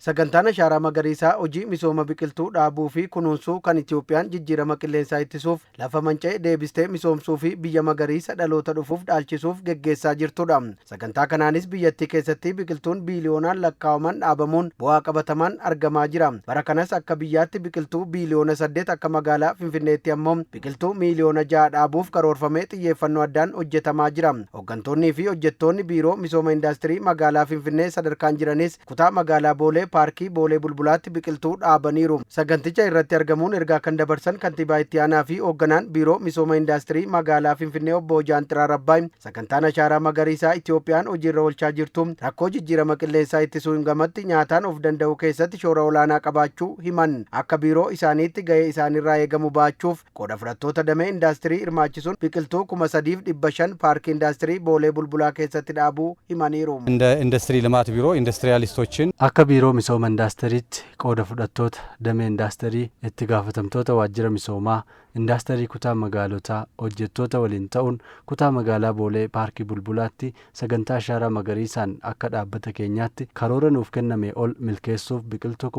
Sagantaan Ashaaraa Magariisaa hojii misooma biqiltuu dhaabuu fi kunuunsuu kan Itiyoophiyaan jijjiirama qilleensaa ittisuuf, lafa manca'e deebistee misoomsuu fi biyya magariisa dhaloota dhufuuf dhaalchisuuf geggeessaa jirtudha. Sagantaa kanaanis biyyattii keessatti biqiltuun biiliyoonaan lakkaa'aman dhaabamuun bu'aa qabatamaan argamaa jira. Bara kanas akka biyyaatti biqiltuu biiliyoona 8, akka magaalaa Finfinneetti ammoo biqiltuu miiliyoona 6 dhaabuuf karoorfamee xiyyeeffannoo addaan hojjetamaa jira. Hooggantoonnii fi hojjettoonni Biiroo Misooma Indaastirii Magaalaa Finfinnee sadarkaan jiranis kutaa magaalaa Boolee, paarkii Boolee Bulbulaatti biqiltuu dhaabaniiru. Saganticha irratti argamuun ergaa kan dabarsan kantiibaa itti aanaa fi hoogganaan Biiroo Misooma Indaastirii Magaalaa Finfinnee Obbo Jaanxiraar Abbaay, sagantaan Ashaaraa Magariisaa Itiyoophiyaan hojiirra oolchaa jirtu rakkoo jijjiirama qilleensaa ittisuun gamatti nyaataan of danda'uu keessatti shoora olaanaa qabaachuu himan. Akka biiroo isaaniitti gahee isaanirraa eegamu ba'achuuf qooda fudhattoota damee indaastirii hirmaachisuun biqiltuu 3,500 paarkii indaastirii Boolee Bulbulaa keessatti dhaabuu himaniiru. እንደ ኢንዱስትሪ ልማት ቢሮ ኢንዱስትሪያሊስቶችን Akka Biiroo Misooma Indaastiriitti qooda fudhattoota damee indaastirii, itti gaafatamtoota waajjira misoomaa indaastirii kutaa magaalotaa, hojjettoota waliin ta'uun kutaa magaalaa Boolee, paarkii Bulbulaatti sagantaa Ashaaraa Magariisaan akka dhaabbata keenyaatti karoora nuuf kenname ol milkeessuuf biqiltuu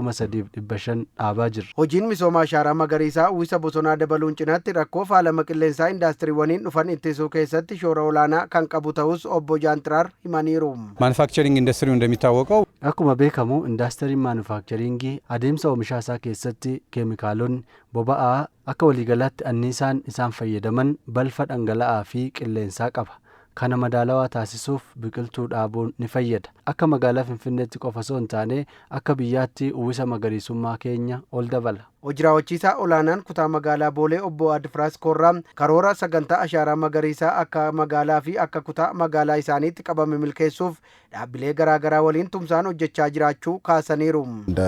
3,500 dhaabaa jirra. Hojiin misooma Ashaaraa Magariisaa uwwisa bosonaa dabaluun cinaatti rakkoo faalama qilleensaa indaastiriiwwaniin dhufan ittisuu keessatti shoora olaanaa kan qabu ta'us Obbo Jaantiraar himaniiru. ማኑፋክቸሪንግ ኢንዱስትሪው እንደሚታወቀው Akkuma beekamu, indaastiriin maanufaakcharingii adeemsa oomisha isaa keessatti keemikaalonni, boba'aa, akka waliigalaatti anniisaan isaan fayyadaman balfa dhangala'aa fi qilleensaa qaba. Kana madaalawaa taasisuuf biqiltuu dhaabuun ni fayyada. Akka magaalaa Finfinneetti qofa osoo hin taane, akka biyyaatti uwwisa magariisummaa keenya ol dabala. Hojii raawwachiisaa olaanaan kutaa magaalaa Boolee Obbo Adfiraas Korraa karoora sagantaa Ashaaraa Magariisaa akka magaalaa fi akka kutaa magaalaa isaaniitti qabame milkeessuuf dhaabbilee garaagaraa waliin tumsaan hojjechaa jiraachuu kaasaniiru. እንደ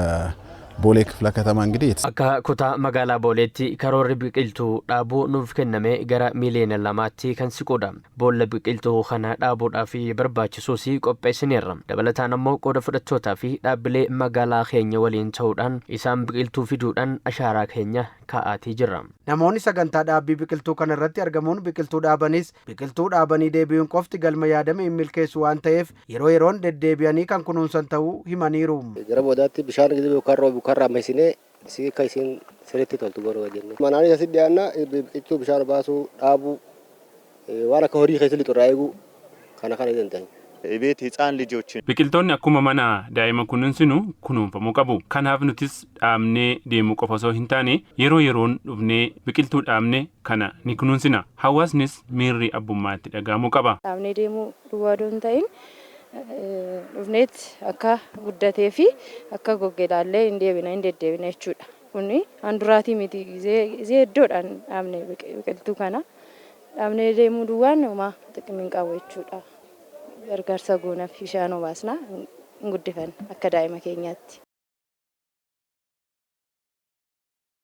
ቦሌ ክፍለ ከተማ እንግዲህ Akka kutaa magaalaa Booleetti karoorri biqiltuu dhaabuu nuuf kenname gara miiliyoona 2tti kan siqudha. Boolla biqiltuu kana dhaabuudhaaf barbaachisuus qopheessineerra. Dabalataan ammoo qooda fudhattootaa fi dhaabbilee magaalaa keenya waliin ta'uudhaan isaan biqiltuu fiduudhaan ashaaraa keenya kaa'aatii jirra. Namoonni sagantaa dhaabbii biqiltuu kana irratti argamuun biqiltuu dhaabanis, biqiltuu dhaabanii deebi'uun qofti galma yaadame hin milkeessu waan ta'eef, yeroo yeroon deddeebi'anii kan kunuunsan ta'uu himaniiru. Gara boodaatti bishaan gisee yookaan roobu yookaan raammeessinee isii akka isiin sirriitti toltu godhuu jenne. Manaanis asitti dhiyaanna, biqiltuu bishaan baasuu, dhaabuu, waan akka horii keessa lixu irraa eeguu kana kana danda'an. ቤት ህፃን ልጆችን Biqiltoonni akkuma mana daa'ima kunuunsinu kunuunfamuu qabu. Kanaaf nutis dhaabnee deemuu qofa osoo hin taane, yeroo yeroon dhufnee biqiltuu dhaabne kana ni kunuunsina. Hawaasnis miirri abbummaa itti dhaga'amuu qaba. Dhaabnee deemuu duwwaa osoo hin ta'in, dhufneet akka guddatee fi akka gogge ilaallee hin deebina, hin deddeebina jechuudha. Kuni handuraatii miti, gizee iddoodhaan dhaabne biqiltuu kana dhaabnee deemuu duwwaan homaa xiqqii hin qabu jechuudha. Gargaarsa goonaaf, bishaan obaasna, hin guddifanna akka daa'ima keenyaatti.